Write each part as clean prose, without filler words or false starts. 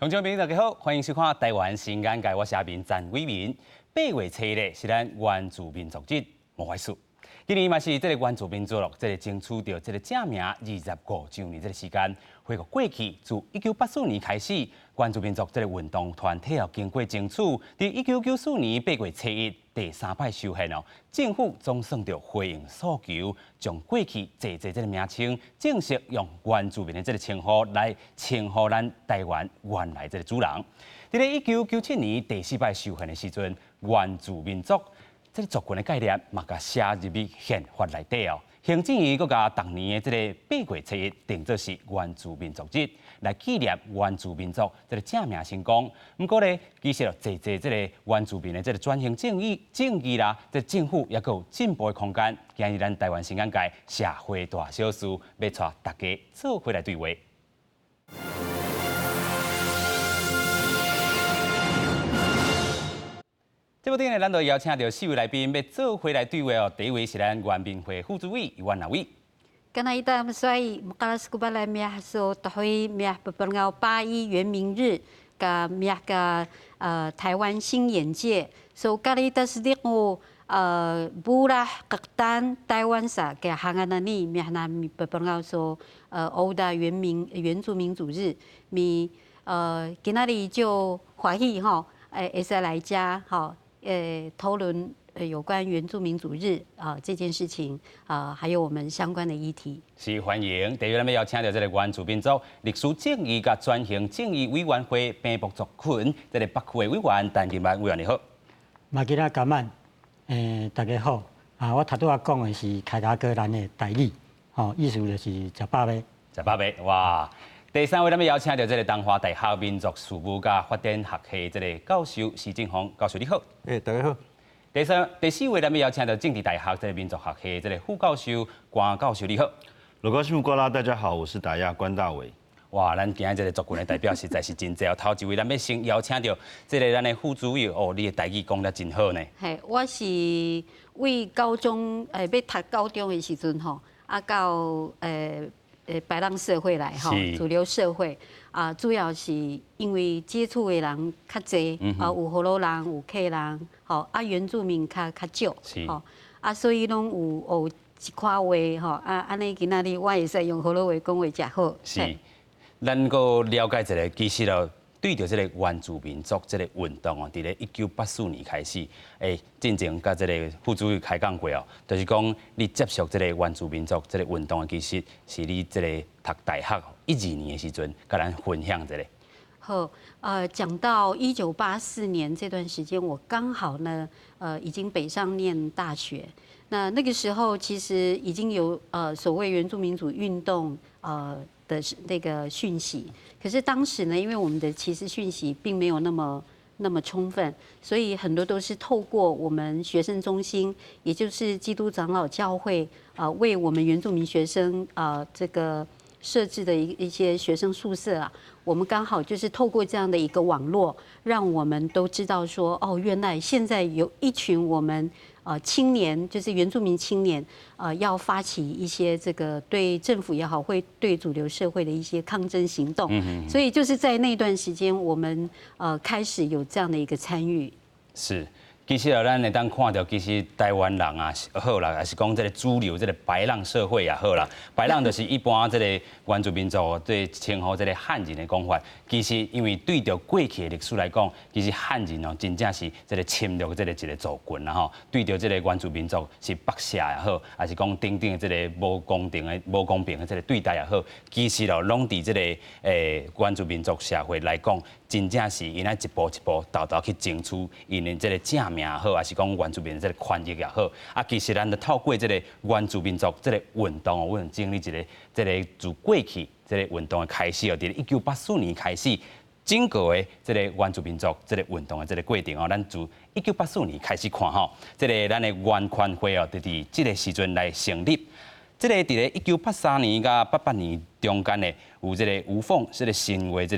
觀眾朋友大家好，歡迎收看《台灣新眼界》，我是阿明陳偉民。8月7日是咱原住民族日，無壞事。今年嘛是這个原住民族這个爭取著這个正名25周年這个時間。回顧過去，自1984年開始，原住民族這个運動團體哦，經過爭取，佇1994年8月7日第三擺修憲哦，政府總算著回應訴求，將過去濟濟這个名稱正式用原住民的這个稱呼來稱呼咱台灣原來這个主人。佇咧1997年第四擺修憲的時陣，原住民族這个族群的概念嘛，共寫入去憲法內底哦。行政院閣共逐年的這个8月7日定做是原住民族日，來紀念原住民族這个正名成功。毋過咧，其實濟濟這个原住民的這个轉型正義正義啦，這政府猶閣有進步的空間。今日咱台灣新眼界社會大小事，欲帶大家做伙來對話。節目頂呢，咱就邀請著四位來賓，欲做伙來對話哦。第一位是咱原民會副主委阮阿偉。 Kanayta mswai mqaras kubala miah so tohoi miah pepengau 81原民日，佮 miah 个台灣新眼界，so kalita sdiqu bulah qeqtan 台灣sa 給 hanganani miah na pepengau so 歐達原民原住民族日，咪今仔日就歡喜吼，會使來遮吼。討論有關原住民族日啊這件事情啊，還有我們相關的議題。是歡迎。第二，咱欲邀請著這个原住民族歷史正義佮轉型正義委員會平埔族群這个北區的委員陳金萬委員你好。馬吉拉感恩，大家好。啊，我頭拄仔講的是客家歌咱的台語，吼，意思就是食飽未？食飽未？哇！第三位，咱欲邀請著這个東華大學民族事務佮發展學系這个教授施正峰教授你好。大家好。第三、第四位，咱欲邀請著政治大學這个民族學系這个副教授關教授你好。羅高辛苦啦，大家好，我是達亞關大偉。哇，咱今日這个族群的代表實在是真濟哦。頭一位，咱欲先邀請著這个咱的副主委哦，你的台語講得真好呢。嘿，我是為高中欲讀高中的時陣吼，啊到白浪社會來吼，主流社會啊，主要是因為接觸的人較濟，啊有河洛人，有客人，吼啊原住民較少，吼啊所以攏有學一寡話吼，啊按呢今仔日我會使用河洛話講話誠好。是，咱閣了解一下，其實哦，對著這个原住民族這个運動哦，佇咧1984年開始，進前佮這个副主委開講過哦，就是講你接觸這个原住民族這个運動，其實是你這个讀大學12年的時陣，共咱分享一下。好，講到1984年這段時間，我剛好呢，已經北上念大學。那那個時候其實已經有所謂原住民族運動的那個訊息，可是當時呢，因為我們的其實訊息並沒有那麼充分，所以很多都是透過我們學生中心，也就是基督長老教會啊，為我們原住民學生啊這個設置的一些學生宿舍啊，我們剛好就是透過這樣的一個網絡，讓我們都知道說，哦，原來現在有一群我們青年，就是原住民青年，要發起一些這個對政府也好，會對主流社會的一些抗爭行動。所以就是在那段時間，我們開始有這樣的一個參與。是，其實啊，咱會當看著，其實台灣人啊好啦，抑是講這个主流這个白浪社會也好啦，白浪就是一般這个原住民族對稱呼這个漢人的講法。其實因為對著過去的歷史來講，其實漢人哦真正是這个侵略這个一个族群啦吼，對著這个原住民族是剝削也好，抑是講等等的這个無公平的、無公平的這个對待也好，其實哦攏佇這个原住民族社會來講，真正是𪜶愛一步一步沓沓去爭取𪜶的這个正名也好，抑是講原住民的這个權益也好。啊，其實咱就透過這个原住民族這个運動哦，阮整理一个這个自過去這个運動的開始哦，佇1984年開始，整個的這个原住民族這个運動的這个過程哦，咱自1984年開始看吼，這个咱的原權會哦，就佇這个時陣來成立。這个佇咧1983年佮88年中間的有這个吳鳳這个成為這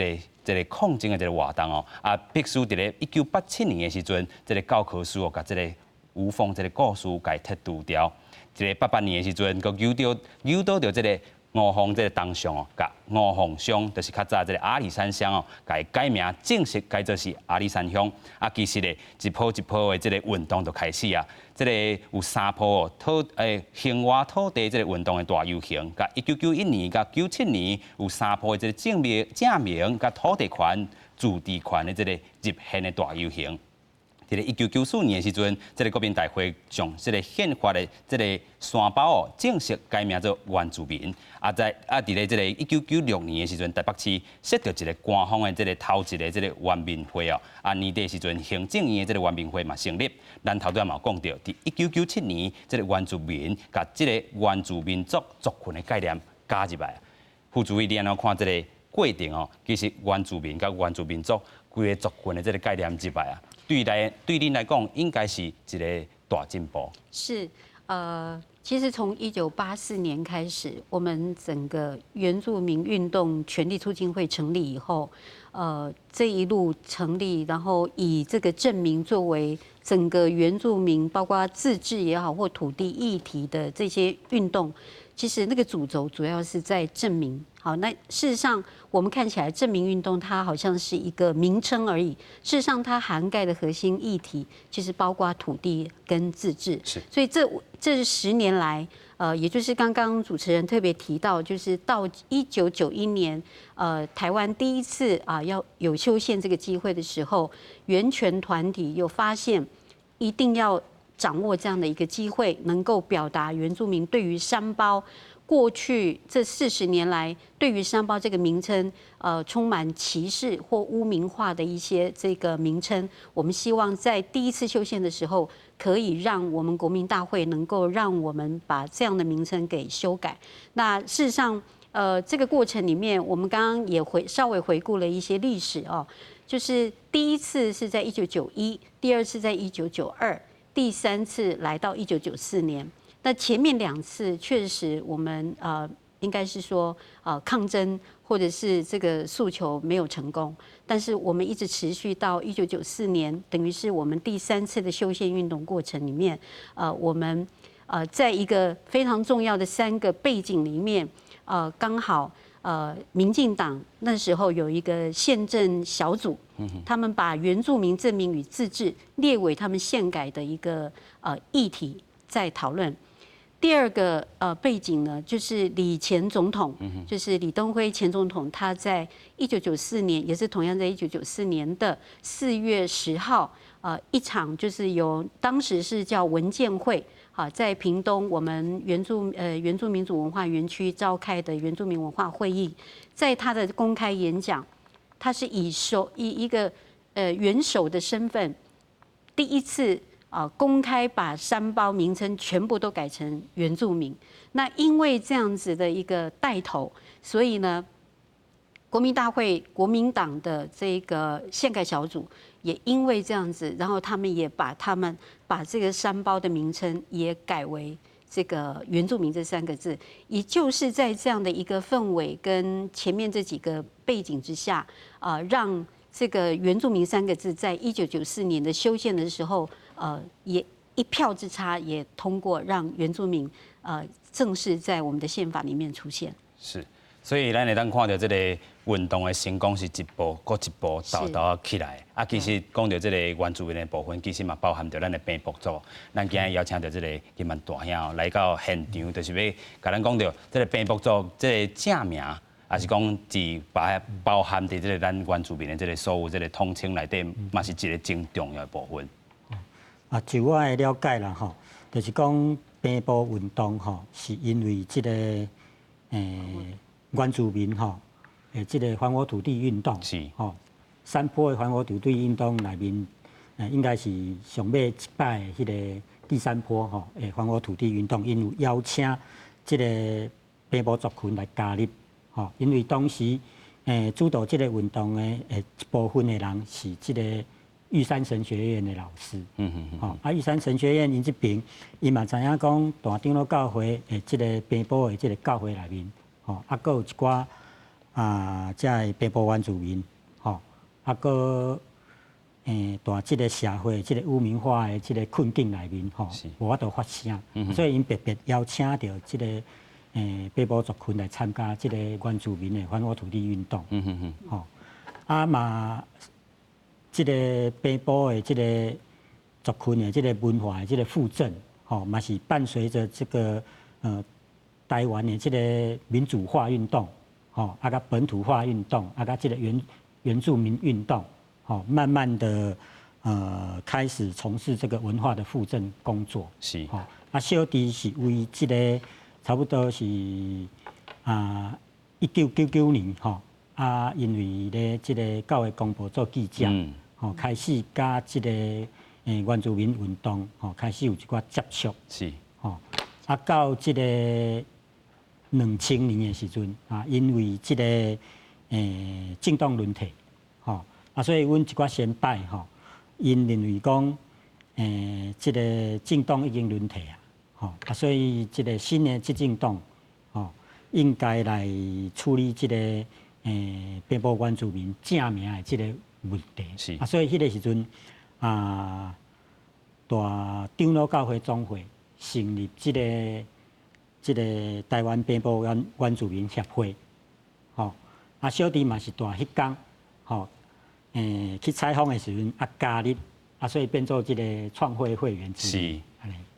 个抗爭的這个活動哦，啊，必須佇咧1987年的時陣，這个教科書哦，共這个吳鳳這个故事共剔除掉。這个88年的時陣，閣誘導著這个吳鳳這个東鄉哦，共吳鳳鄉，就是較早這个阿里山鄉哦，共伊改名，正式改做是阿里山鄉。啊，其實咧，一波一波的這个運動就開始啊。這个有三波哦，土興挖土地這个運動的大遊行，共1991年佮97年有三波的這个正名佮土地權、自治權的這个入憲的大遊行。佇咧1994年的時陣，這个國民大會將這个憲法的這个山包哦，正式改名做原住民。啊，在啊，佇咧這个1996年的時陣，台北市設著一个官方的這个頭一个這个原民會哦。啊，年底時陣，行政院的這个原民會嘛成立。咱頭拄仔嘛有講著，佇1997年，這个原住民共這个原住民族族群的概念加入來。傅主委，你按怎看這个過程哦？其實原住民佮原住民族規个族群的這个概念入來啊。對恁來講，應該是一个大進步。是，其實從1984年開始，我們整個原住民運動權利促進會成立以後，這一路成立，然後以這個正名作為整個原住民，包括自治也好或土地議題的這些運動，其實那個主軸主要是在正名。好，那事實上我們看起來正名運動它好像是一個名稱而已，事實上它涵蓋的核心議題其實包括土地跟自治。所以這10年來，也就是剛剛主持人特別提到，就是到1991年，台灣第一次啊要有修憲這個機會的時候，原權團體又發現一定要掌握這樣的一個機會，能夠表達原住民對於山胞過去這40年來對於山胞這個名稱，充滿歧視或污名化的一些這個名稱，我們希望在第一次修憲的時候，可以讓我們國民大會能夠讓我們把這樣的名稱給修改。那事實上，這個過程裡面，我們剛剛也稍微回顧了一些歷史哦，就是第一次是在1991，第二次在1992，第三次來到1994年。那前面兩次確實我們應該是說抗爭或者是這個訴求沒有成功，但是我們一直持續到1994年，等於是我們第三次的修憲運動過程裡面，我們在一個非常重要的三個背景裡面，剛好民進黨那時候有一個憲政小組，他們把原住民正名與自治列為他們憲改的一個議題在討論。第二個背景呢，就是李前總統，就是李登輝前總統，他在一九九四年，也是同樣在1994年的4月10號，一場就是由當時是叫文建會，啊，在屏東我們原住民族文化園區召開的原住民文化會議，在他的公開演講，他是以一個元首的身份，第一次啊，公開把山胞名稱全部都改成原住民。那因為這樣子的一個帶頭，所以呢，國民大會國民黨的這個憲改小組也因為這樣子，然後他們也把這個山胞的名稱也改為這個原住民這三個字。也就是在這樣的一個氛圍跟前面這幾個背景之下，啊，讓這個原住民三個字在1994年的修憲的時候，也一票之差也通過，讓原住民正式在我們的憲法裡面出現。是，所以咱會當看著這個運動的成功是一步閣一步沓沓起來。啊，其實講著這个原住民的部分，其實嘛包含著咱的平埔族。咱今日邀請著這个金曼大兄來到現場，就是欲共咱講著這个平埔族這个正名，也是講佇把包含佇這个咱原住民的這个所有這个統稱內底，嘛是一个真重要的部分。啊，就我的了解啦，吼，就是講平埔運動吼，是因為這个原住民吼，這个還我土地運動，吼，山坡的還我土地運動內面，應該是上尾一擺的彼个第三波吼，還我土地運動，𪜶有邀請這个平埔族群來加入，吼，因為當時主導這个運動的一部分的人是這个玉山神學院的老師，吼，啊，玉山神學院𪜶這爿，伊嘛知影講大長老教會的這个平埔的這个教會內面，吼，啊，閣有一寡啊，遮的平埔原住民，吼，啊，閣佇這个社會這个污名化的這个困境內面，吼，無法度發聲，所以𪜶特別邀請著這个平埔族群來參加這個原住民的還我土地運動。吼，啊嘛，這個平埔的這個族群的這個文化的這個復振，吼，嘛是伴隨著這個台灣的這個民主化運動，吼，啊佮本土化運動，啊佮這個原住民運動，吼，慢慢的開始從事這個文化的復振工作。吼，啊小弟是為這個差不多是啊1999年吼，啊因為咧這個教會公報做記者，吼，開始佮這個原住民運動吼開始有一寡接觸。吼，啊到這個2000年的時陣啊，因為這個政黨輪替，吼，啊所以阮一寡先輩吼，𪜶認為講這個政黨已經輪替啊，吼，啊所以這個新的執政黨吼應該來處理這個平埔原住民正名的這個問題。啊，所以彼個時陣啊，大長老教會總會成立這個台灣平埔原住民協會，吼，啊小弟嘛是佇彼工，吼，去採訪的時陣啊加入，啊所以變做這個創會會員之一。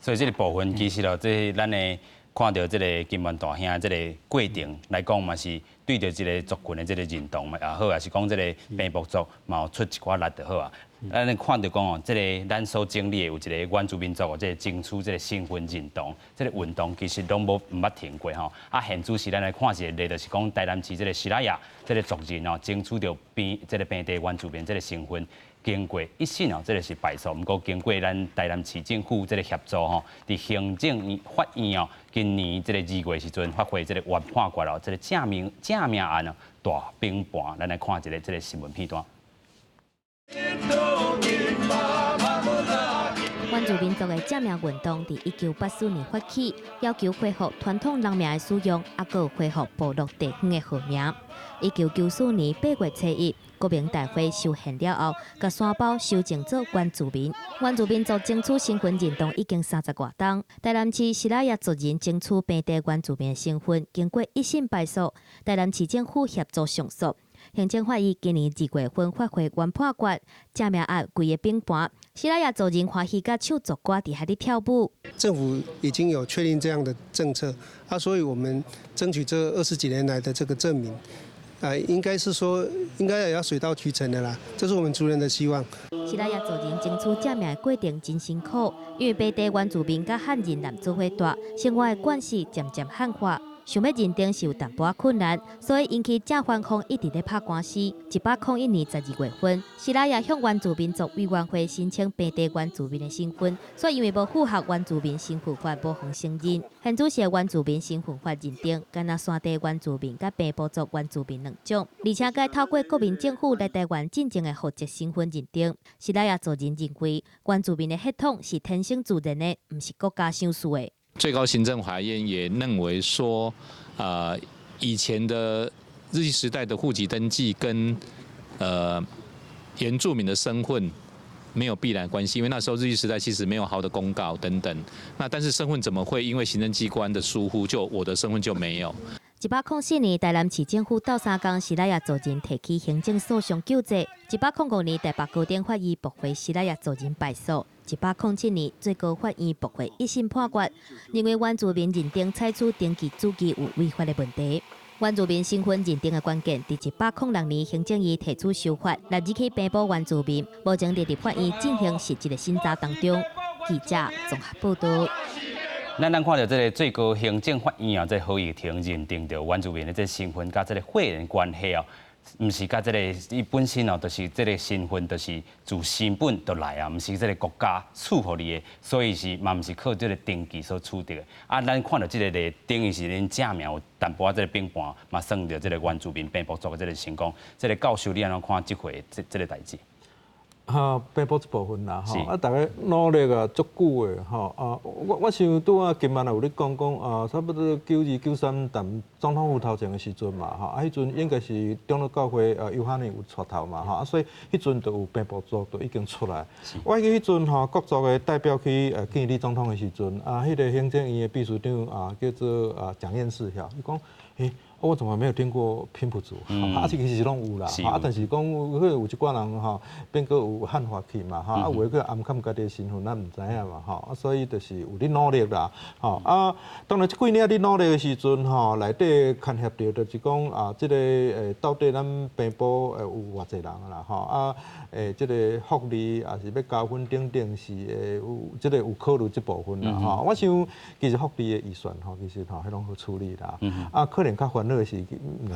所以這個部分其實哦，這咱的看著這個金門大兄這個過程來講，嘛是對著這個族群的這個認同嘛也好，也是講這個平埔族嘛有出一寡力就好啊。咱看著講哦，這個咱所經歷的有一個原住民族哦，這個爭取這個身份認同，這個運動其實攏無毋捌停過吼。啊，現主時咱來看一個例，就是講台南市這個西拉雅這個族人哦，爭取著平這個平地原住民這個身份。經過一審哦，這個是敗訴，毋過經過咱台南市政府這個協助吼，佇行政法院哦，今年這個2月時陣發回這個原判決哦，這個正名案哦大平盤，咱來看一下這個新聞片段。原住民族的正名運動，佇1984年發起，要求恢復傳統人名的使用，抑閣恢復部落地方的號名。1994年8月初1，國民大會修憲了後，共山胞修正做原住民。原住民族爭取身份認同已經30外冬。台南市西拉雅族人爭取平地原住民的身份，經過一審敗訴，台南市政府協助上訴。行政法院今年2月份發回原判決，正名案規个平盤。西拉雅族人歡喜佮唱族歌，佇遐咧跳舞。政府已經有確定這樣的政策，啊，所以我們爭取這20幾年來的這個正名，啊，應該是說應該也要水到渠成的啦，這是我們族人的希望。西拉雅族人爭取正名的過程真辛苦，因為平地原住民佮漢人男做伙蹛，生活的慣勢漸漸漢化。想欲認定是有淡薄仔困難，所以引起正反方一直咧拍官司。101年12月份，西拉雅向原住民族委員會申請平地原住民的身份，所以因為無符合原住民身份法，無予承認。現主時原住民身份法認定，干焦山地原住民佮平埔族原住民兩種，而且該透過國民政府來台灣進前的戶籍身份認定。西拉雅族人認為，原住民的血統是天生自然的，毋是國家賞賜的。最高行政法院也認為說，以前的日據時代的戶籍登記跟原住民的身份沒有必然關係，因為那時候日據時代其實沒有好的公告等等。那但是身份怎麼會因為行政機關的疏忽，就我的身份就沒有？104年，台南市政府鬥相共西拉雅族人提起行政訴訟救濟。105年，台北高等法院駁回西拉雅族人敗訴。107年，最高法院駁回一審判決，認為原住民認定採取登記註記有違法的問題。原住民身份認定的關鍵，佇106年行政院提出修法，納入去平埔原住民，目前佇立法院進行實質的審查當中。記者綜合報道。咱看著這個最高行政法院啊，這個合議庭認定著原住民的這個身份佮這個血緣關係哦，毋是佮這個伊本身哦，就是這個身份，就是自生本就來啊，毋是這個國家賜予你的，所以是嘛，毋是靠這個登記所取得的。啊，咱看著這個例，等於是𪜶正名有淡薄仔這個平盤，嘛算著這個原住民平埔族的這個成功。這個教授你按怎看這回這個代誌？哈，平埔這部分啦，吼，啊，大家努力啊，足久的吼，啊，我想拄仔今晚也有咧講講啊，差不多92、93談總統府頭前的時陣嘛，吼，啊，彼陣應該是長老教會啊，約翰尼有帶頭嘛，吼，啊，所以彼陣就有平埔族就已經出來。我記彼陣吼，各族的代表去見李總統的時陣，啊，彼個行政院的秘書長啊，叫做啊蔣彥士遐，伊講，欸，我怎麼沒有聽過平埔族？啊，這其實攏有啦，啊，但是講可能有一寡人吼變閣有漢化去嘛，哈，啊，有的閣掩藏家己的身份，咱毋知影嘛，吼，啊，所以就是有咧努力啦，吼，啊，當然這幾年咧努力的時陣，吼，內底牽涉著就是講啊，這個到底咱平埔有偌濟人啦，吼，啊，這個福利也是欲加分等等是會有這個有考慮這部分啦，吼，我想其實福利的預算吼，其實吼，彼攏好處理啦，啊，可能較煩惱的是，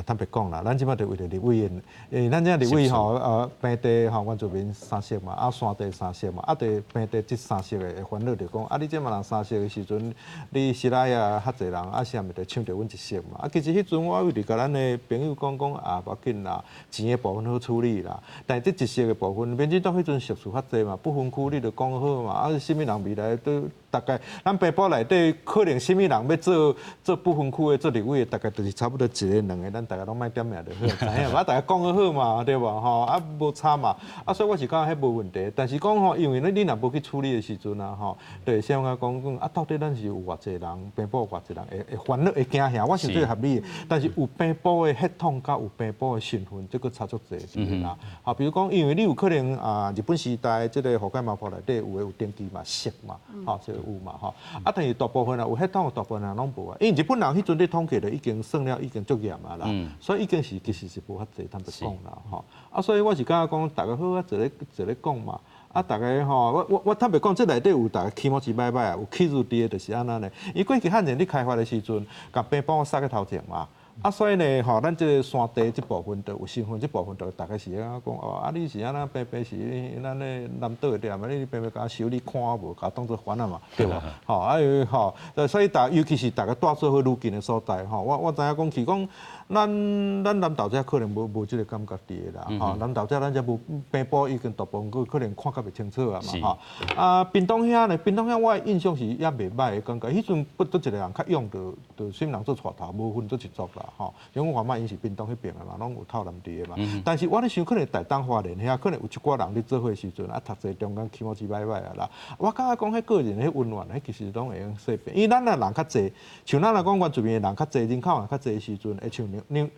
坦白講啦，咱這擺就為著立委的，咱這立委吼，平地吼原住民三席嘛，啊山地三席嘛，啊佇平地這三席的煩惱就講，啊你這擺人三席的時陣，你西來啊較濟人，啊啥物就搶著阮一席嘛，啊其實彼陣我有佇共咱的朋友講講啊，無要緊啦，錢的部分好處理啦，但這一席的部分，民進黨彼陣席數較濟嘛，不分區你就講好嘛，啊啥物人未來都大概，咱平埔內底可能啥物人欲做做不分區的做立委的，大概就是差不多一个兩个，咱大家攏莫點名就好，知影無？啊，大家講好嘛，對無？吼，啊無差嘛，啊，所以我是感覺彼無問題。但是講吼，因為你若無去處理的時陣啊，吼，對，像我講講啊，到底咱是有偌濟人，平埔有偌濟人會煩惱會驚嚇，我想這個合理的。但是有平埔的血統佮有平埔的身份，這個差足濟啦。好，比如講，因為你有可能啊，日本時代這個予蓋麻婆內底有的有登記嘛，籍嘛，吼，這個有嘛，吼。啊，但是大部分啊有血統的大部分人攏無啊，因為日本人彼陣咧統計就已經算了，已經足嚴啊啦，所以已經是其實是無遐濟，坦白講啦，吼。啊，所以我是感覺講，大家好啊，坐咧坐咧講嘛。啊，大家吼，我坦白講，這內底有大家起毛一擺擺啊，有起入佇的，就是按呢咧。伊過去漢人咧開發的時陣，共平埔殺去頭前嘛。啊，所以呢，吼，咱這個山地這部分，就有身份這部分，就大概是按怎講哦？啊，你是按怎平平是咱的南島的對啊？你平平共修理看無，共當做煩啊嘛，對無？吼，啊吼，所以大尤其是大家蹛做伙愈近的所在，吼，我知影講，其實講咱南投遮可能無這個感覺佇的啦，吼，南投遮咱遮無平埔已經大部分可能看較袂清楚啊嘛，吼。啊，屏東遐呢，屏東遐我的印象是也袂䆀的感覺，彼陣不佗一個人較勇，就啥物人做帶頭，無分佗一族啦。吼，因為我阿嬤𪜶是屏東彼爿的嘛，攏有透南佇的嘛。但是我咧想，可能台東花蓮遐，可能有一寡人咧做伙時陣，啊，讀冊中間起毛一擺擺啊啦。我感覺講彼個人彼溫暖，彼其實攏會用細變。因為咱若人較濟，像咱若講原住民的人較濟，人口若較濟的時陣，會像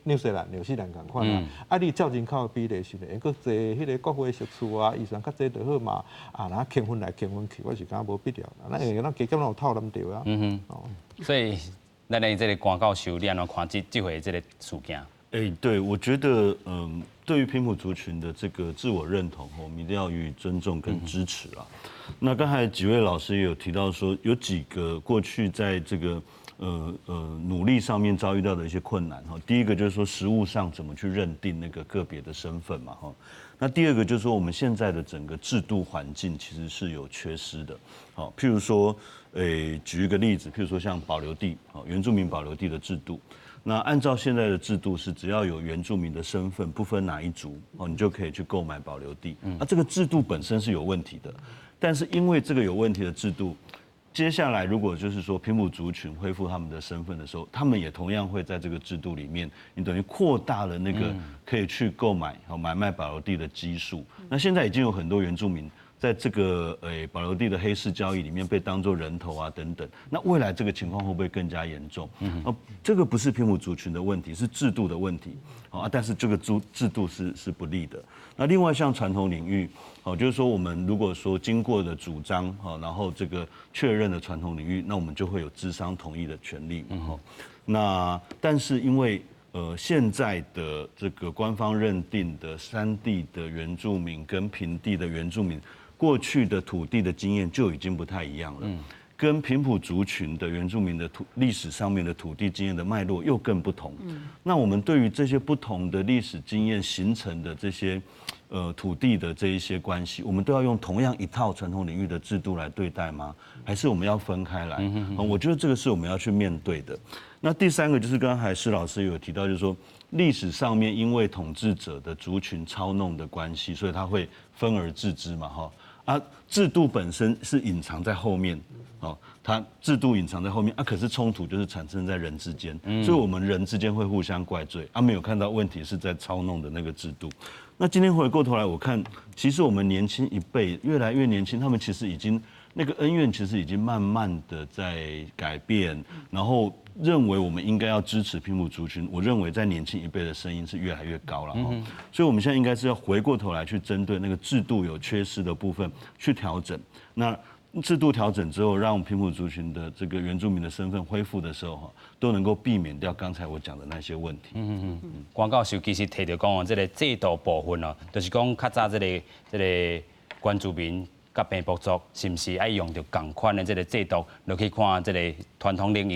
紐西蘭仝款啊。啊，你照人口的比例時陣，會閣濟彼個國會席次啊，預算較濟就好嘛。啊，若平分來平分去，我是感覺無必要。咱因為咱加減攏有透南著啊。所以。咱的這個關教授，你按怎看這回這個事件？欸，對，我覺得，對於平埔族群的這個自我認同，我們一定要予以尊重跟支持啊。那剛才幾位老師也有提到說，有幾個過去在這個努力上面遭遇到的一些困難哈。第一個就是說，實務上怎麼去認定那個個別的身份嘛哈。那第二個就是說，我們現在的整個制度環境其實是有缺失的。好，譬如說，舉一個例子，譬如說像保留地，原住民保留地的制度。那按照現在的制度是，只要有原住民的身份，不分哪一族，哦，你就可以去購買保留地。那這個制度本身是有問題的，但是因為這個有問題的制度，接下來如果就是說平埔族群恢復他們的身份的時候，他們也同樣會在這個制度裡面，你等於擴大了那個可以去購買和買賣保留地的基數。那現在已經有很多原住民在這個保留地的黑市交易裡面被當作人頭啊等等。那未來這個情況會不會更加嚴重？哦，這個不是平埔族群的問題，是制度的問題。啊，但是這個制度是不利的。那另外像傳統領域，哦，就是說我們如果說經過的主張，然後這個確認的傳統領域，那我們就會有諮商同意的權利嘛，哈。那但是因為現在的這個官方認定的山地的原住民跟平地的原住民，過去的土地的經驗就已經不太一樣了。跟平埔族群的原住民的土历史上面的土地经验的脉络又更不同。那我们对于这些不同的历史经验形成的这些土地的这一些关系，我们都要用同样一套传统领域的制度来对待吗？还是我们要分开来？我觉得这个是我们要去面对的。那第三个就是刚才施老师有提到，就是说历史上面因为统治者的族群操弄的关系，所以他会分而治之嘛，哈啊，制度本身是隐藏在后面。哦，它制度隐藏在后面啊，可是冲突就是产生在人之间，所以我们人之间会互相怪罪啊，没有看到问题是在操弄的那个制度。那今天回过头来，我看其实我们年轻一辈越来越年轻，他们其实已经那个恩怨其实已经慢慢的在改变，然后认为我们应该要支持平埔族群。我认为在年轻一辈的声音是越来越高了哈，所以我们现在应该是要回过头来去针对那个制度有缺失的部分去调整。那制度调整之后，让平埔族群的这个原住民的身份恢复的时候，哈，都能够避免掉刚才我讲的那些问题。關教授其實提著講哦，這個制度部分哦，就是講較早這個原住民佮平埔族是毋是愛用著仝款的這個制度落去看這個傳統領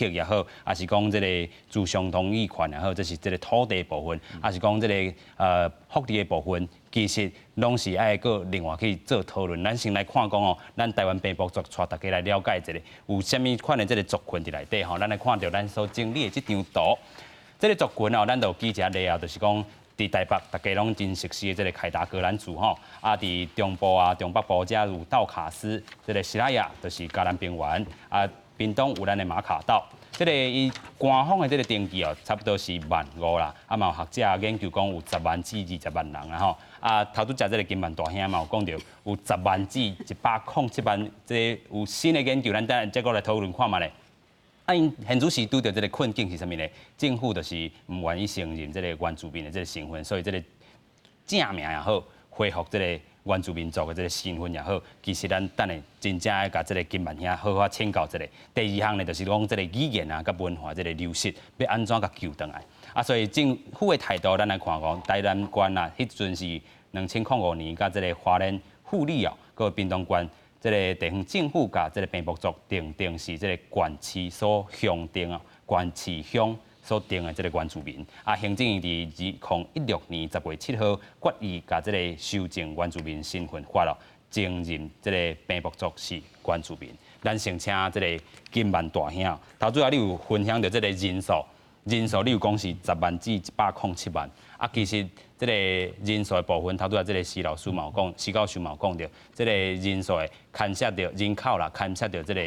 域也好，抑是講這個諮商同意權也好，這是這個土地部分，抑是講這個福利的部分，其實攏是愛閣另外去做討論。咱先來看講哦，咱台灣平埔族帶大家來了解一下，有啥物款的這個族群佇內底吼。咱來看著咱所整理的這張圖，這個族群哦，咱就舉一個例啊，就是講佇台北，大家攏真熟悉的這個凱達格蘭族吼，啊，佇中部啊、中北部遮有道卡斯，這個西拉雅就是嘉南平原，啊，屏東有咱的馬卡島。這個伊官方的這個登記哦，差不多是1.5萬啦，啊嘛有學者研究講有10萬至20萬人啊吼。啊，頭拄才這個金萬大兄嘛有講著有10萬至107萬，這個有新的研究，咱等下再閣來討論看覓咧。啊，𪜶現此時拄著這個困境是啥物呢？政府就是毋願意承認這個原住民的這個身份，所以這個正名也好，恢復這個原住民族的這個身份也好，其實咱等下真正愛共這個金萬兄好好請教一下。第二項呢，就是講這個語言啊，佮文化這個流失，欲按怎共救轉來？啊，所以政府的態度，咱來看講，台南縣啊，彼陣是2005年，佮這個花蓮富里哦，佮屏東縣。這個地方政府共這個平埔族訂定是這個縣市所鄉定啊，縣市鄉所定的這個原住民。啊，行政院佇2016年10月7號決議，共這個修正原住民身份法咯，承認這個平埔族是原住民。咱先請這個金萬大兄，頭拄仔你有分享著這個人數，人數你有講是10萬至107萬。啊，其實這個人數的部分，頭拄仔這個施老師嘛有講，施教授嘛有講著，這個人數會牽涉著人口啦，牽涉著這個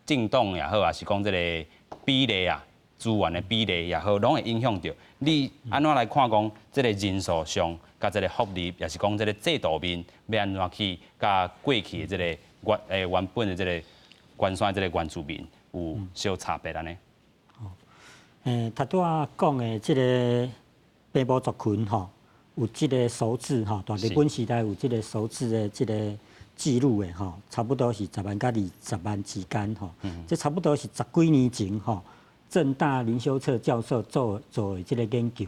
政黨也好，抑是講這個比例啊，資源的比例也好，攏會影響著。你按怎來看講這個人數上，佮這個福利，抑是講這個制度面，欲按怎去佮過去的這個原本的這個關山這個原住民有小差別按呢？頭拄仔講的這個平埔族群吼，有這個數字吼，大日本時代有這個數字的這個記錄的吼，差不多是十萬佮20萬之間吼。這差不多是十幾年前吼，政大林修策教授做的這個研究。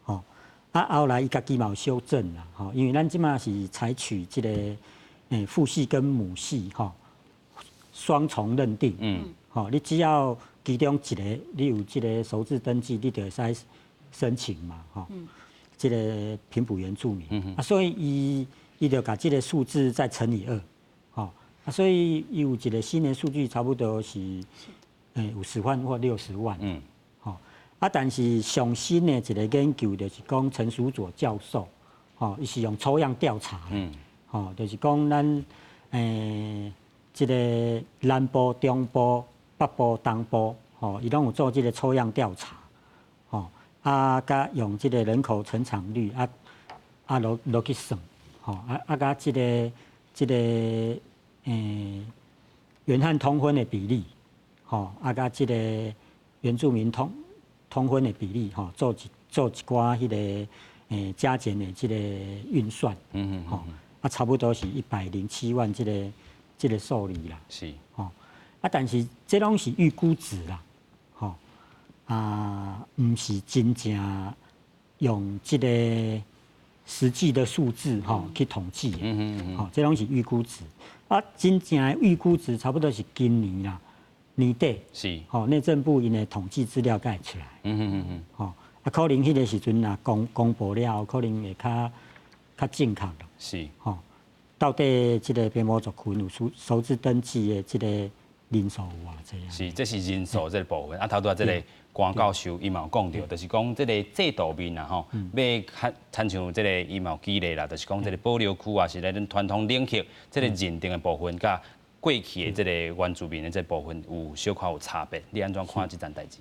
吼，啊後來伊家己嘛有修正啦，吼，因為咱這馬是採取這個父系跟母系吼雙重認定。吼，你只要其中一個你有這個數字登記，你就會使申請嘛，吼。這個平埔原住民，啊，所以伊就共這個數字再乘以二，吼，啊，所以伊有一個新的數據，差不多是50萬或60萬，吼，啊，但是上新的一個研究就是講陳淑佐教授，吼，伊是用抽樣調查，吼，就是講咱這個南部、中部、北部、東部，吼，伊攏有做這個抽樣調查，吼，啊，佮用這個人口成長率，啊啊落落去算，吼，啊啊佮這個原漢通婚的比例，吼，啊佮這個原住民通婚的比例，吼，做一寡彼個加減的這個運算，吼，啊差不多是107萬這個數字啦，吼，啊但是這攏是預估值啦，吼，啊毋是真正用這個實際的數字吼去統計，吼，這攏是預估值。啊，真正的預估值差不多是今年啦年底，吼，內政部𪜶的統計資料才會出來。吼，啊，可能彼个時陣若公布了後，可能會較正確咯。吼，到底這个平埔族群有首次登記的這个人數有偌濟啊？是，這是人數這个部分。啊，頭拄仔這个關教授伊嘛有講著，就是講這个制度面啊吼，欲較親像這个伊嘛有舉例啦，就是講這个保留區啊，是咧咱傳統領域這个認定的部分，佮過去的這个原住民的這个部分有小可有差別。你按怎看這件代誌？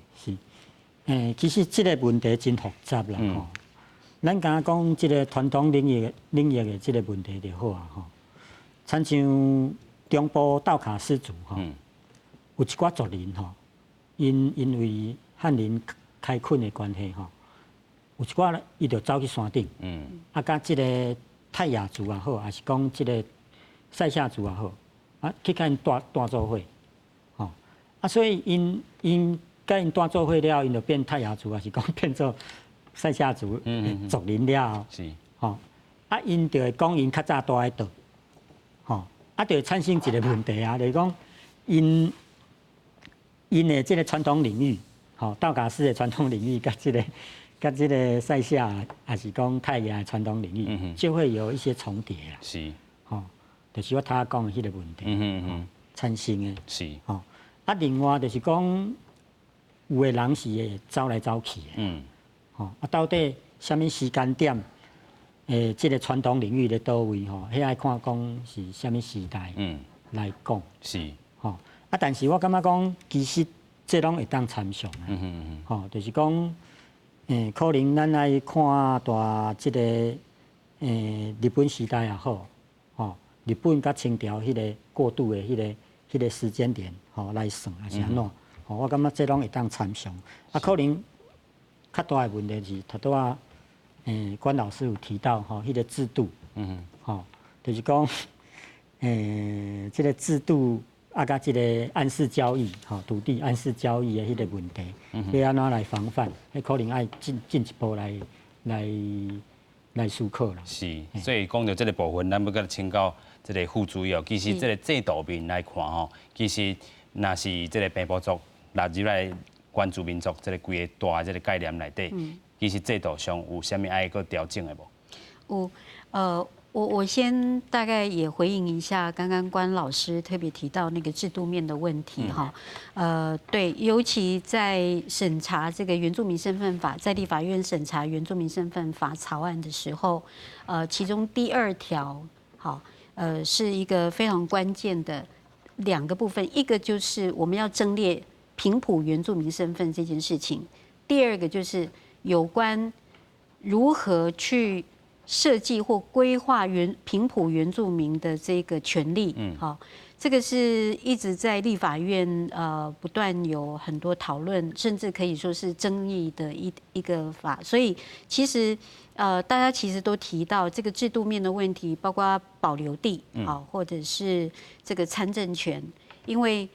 是，其實這个問題真複雜啦吼。咱敢若講這个傳統領域的這个問題就好啊吼。親像中部道卡斯族吼，有一寡族人吼，𪜶因為漢人開墾的關係吼，有一寡伊就走去山頂，啊，佮這个泰雅族也好，抑是講這个賽夏族也好，啊，去共𪜶蹛做伙，吼，啊，所以𪜶佮𪜶蹛做伙了後，𪜶就變泰雅族，抑是講變做賽夏族族人了後，吼，啊，𪜶就會講𪜶較早蹛佇佗，吼，啊，就會產生一个問題啊，就是講𪜶的這个傳統領域，吼，道卡斯的傳統領域，佮這个賽夏，抑是講泰雅的傳統領域，就會有一些重疊啦。吼，就是我頭仔講的彼个問題，產生的。吼，啊，另外就是講，有的人是會走來走去的。吼，啊，到底啥物時間點？這个傳統領域佇佗位吼，彼愛看講是啥物時代來講。吼，啊，但是我感覺講，其實這攏會當參詳。吼，就是講，可能咱愛看蹛這个，日本時代也好，吼，日本佮清朝彼个過渡的彼個時間點，吼來算，抑是按怎？吼，我感覺這攏會當參詳。啊，可能較大的問題是，頭拄仔，關老師有提到吼，彼個制度，吼，就是講，這个制度啊，佮這个暗示交易，吼，土地暗示交易的彼个問題，欲按怎來防範？彼可能愛進一步來思考啦。是，所以講著這个部分，咱欲閣請教這个副主任，其實這个制度面來看吼，其實若是這个平埔族納入來原住民族這个規个大的這个概念內底，其實制度上有啥物愛閣調整的無？有，我先大概也回應一下剛剛關老師特別提到那個制度面的問題哈，對，尤其在審查這個原住民身份法，在立法院審查原住民身份法草案的時候，其中第二條，好，是一個非常關鍵的兩個部分，一個就是我們要增列平埔原住民身份這件事情，第二個就是有關如何去設計或規劃平埔原住民的這個權利，好，這個是一直在立法院不斷有很多討論，甚至可以說是爭議的一個法。所以其實大家其實都提到這個制度面的問題，包括保留地，好，或者是這個參政權，因為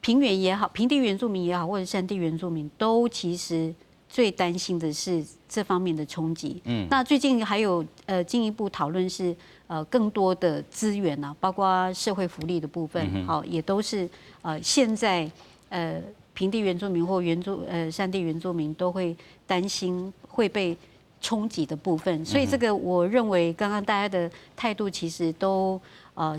平原也好，平地原住民也好，或者山地原住民都其實最擔心的是這方面的衝擊。那最近還有進一步討論是更多的資源啊，包括社會福利的部分，好，也都是現在平地原住民或山地原住民都會擔心會被衝擊的部分。所以這個我認為剛剛大家的態度其實都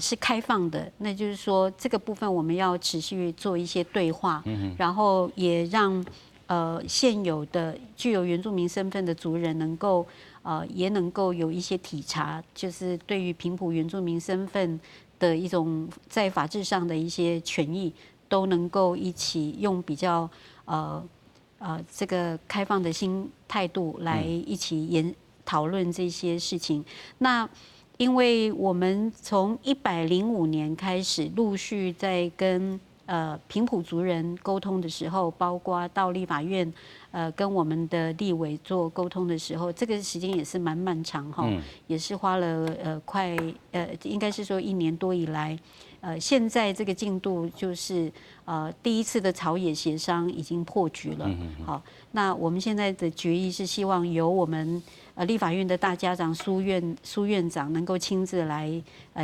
是開放的，那就是說這個部分我們要持續做一些對話，然後也讓現有的具有原住民身份的族人能夠，也能夠有一些體察，就是對於平埔原住民身份的一種在法制上的一些權益，都能夠一起用比較這個開放的新態度來一起討論這些事情。那因為我們從105年開始陸續在跟平埔族人溝通的時候，包括到立法院，跟我們的立委做溝通的時候，這個時間也是蠻漫長哈，也是花了快應該是說一年多以來，現在這個進度就是第一次的朝野協商已經破局了。好，那我們現在的決議是希望由我們立法院的大家長蘇院長能夠親自來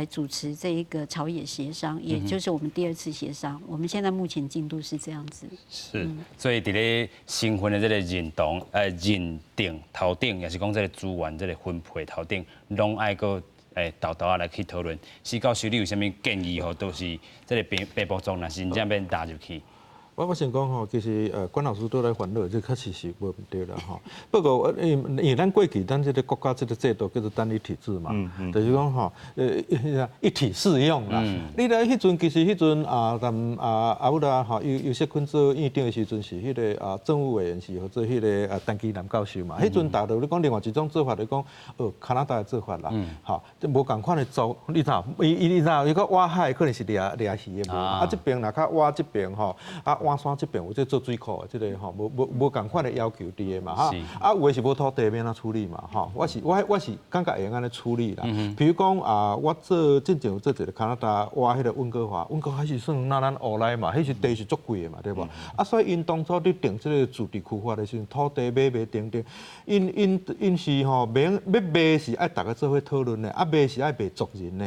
主持這一個朝野協商，也就是我們第二次協商。我們現在目前進度是這樣子。是，所以佇咧身份的這個認同、認定頭頂，抑是講這個資源這個分配頭頂，攏愛閣沓沓仔來去討論。施教授，你有啥物建議吼？都是這個平埔族，若是真正欲納入去。我先講吼，其實關老師都來煩惱，這確實是無毋對啦吼。不過因為咱過去咱這個國家這個制度叫做單一體制嘛，就是講吼，一體適用啦。你來彼陣其實彼陣啊，啊阿有啦吼，游錫堃做院長的時陣是彼個啊政務委員是號做彼個啊陳其南教授嘛。彼陣大陸你講另外一種做法，就講學加拿大的做法啦，吼，這無仝款的族，你知伊伊你知伊個挖海可能是掠掠魚的無，啊這邊若較挖這邊吼，啊挖山這邊有這做水庫的，這個吼無仝款的要求佇的嘛，哈，啊有的是無土地欲按怎處理嘛，吼，我是感覺會用按呢處理啦。比如講啊，我做進前有做一個加拿大挖彼個溫哥華，溫哥華是算咱烏來嘛，彼是地是足貴的嘛，對無？啊，所以𪜶當初佇定這個自治區劃的時陣，土地買賣等等，𪜶是吼袂欲賣是愛逐家做伙討論的，啊賣是愛賣族人的。